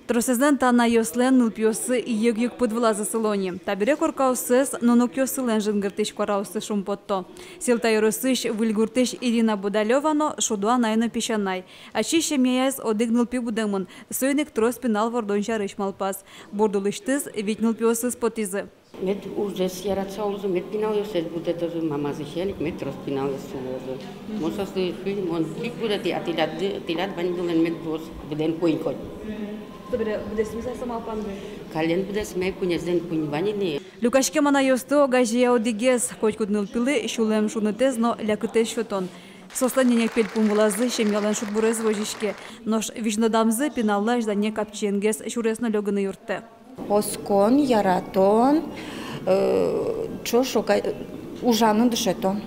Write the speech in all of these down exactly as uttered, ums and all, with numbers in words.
Тросэзлэн та анайёслэн нылпиоссы йыг-йыг пыд вылазы сыло ни. Табере коркаоссэс нуныкъёссылэн жингыртӥсь куараоссы шумпотто. Сьӧлта ёросысь Выльгуртысь Ирина Будалёва но шудо анай но песянай. Ачиз семьяяз одӥг нылпи будэмын, соин ик трос пинал вордон сярысь малпаз. Бурд улысьтыз вить нылпиосыз потӥзы. Мед ужзэс яратыса улозы, мед пиналъёссэс будэтозы, мамазысен ик мед трос пиналъёссы луозы. Мон соослы шуи, мон ик будэтӥ, а тӥляд, тӥляд ваньдылэн мед луоз быдэн куинь коть. Собере быдэсмиз-а со малпанды? Каллен быдэсме, куинезлэн куинь вань ини. Люкаськем анайёсты огазея одӥгез, котькуд нылпилы сюлэм шунытэз но лякытэз сётон. Соослэн ненег пельпум вылазы семьялэн шудбурез возиське. Нош визьнодамзы пиналлы азьлане капчиенгес сюрес но лёгыны юрттэ. Оскон, яратон, э, ӵош ога-, ужаны дышетон.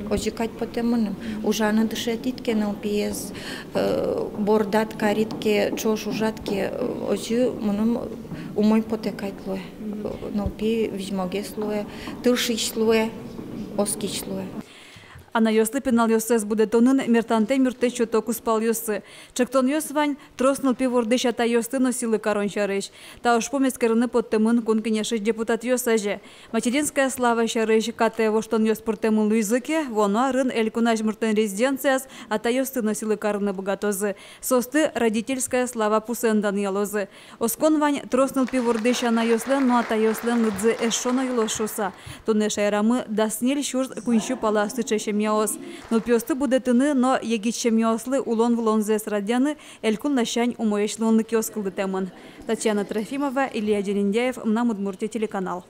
Озьы кадь потэ мыным. Ужаны дышетӥд ке нылпиез, э, бордад карид ке, ӵош ужад ке, э, озьы мыным умой потэ кадь луэ. Нылпи визьмогес луэ, тыршись луэ, оскись луэ. Анайёслы пиналъёссэс будэтонын мертантэм юрттэт сёто кузпалъёссы. Ӵектонъёс вань трос нылпи вордӥсь атайёсты но сӥлы карон сярысь. Та ужпум эскерыны поттэмын Кун Кенешысь депутатъёс азе. «Материнская слава» сярысь катэ воштонъёс пыртэмын луизы ке, вуоно арын Элькун азьмуртлэн резиденцияз атайёсты но сӥлы карыны быгатозы. Соосты «Родительская слава» пусэн данъялозы. Оскон вань трос нылпи вордӥсь анайёслэн но атайёслэн лыдзы эшшо но йылоз шуыса. Туннэ шаерамы дас ньыль сюрс куинь сю пала сыӵе семьяос. Нылпиосты будэтыны но егит семьяослы улон-вылонзэс радъяны элькун ласянь умоесь луонлыкъёс кылдытэмын. Татьяна Трофимова, Илья Дерендяев, «Мынам Удмуртие» телеканал.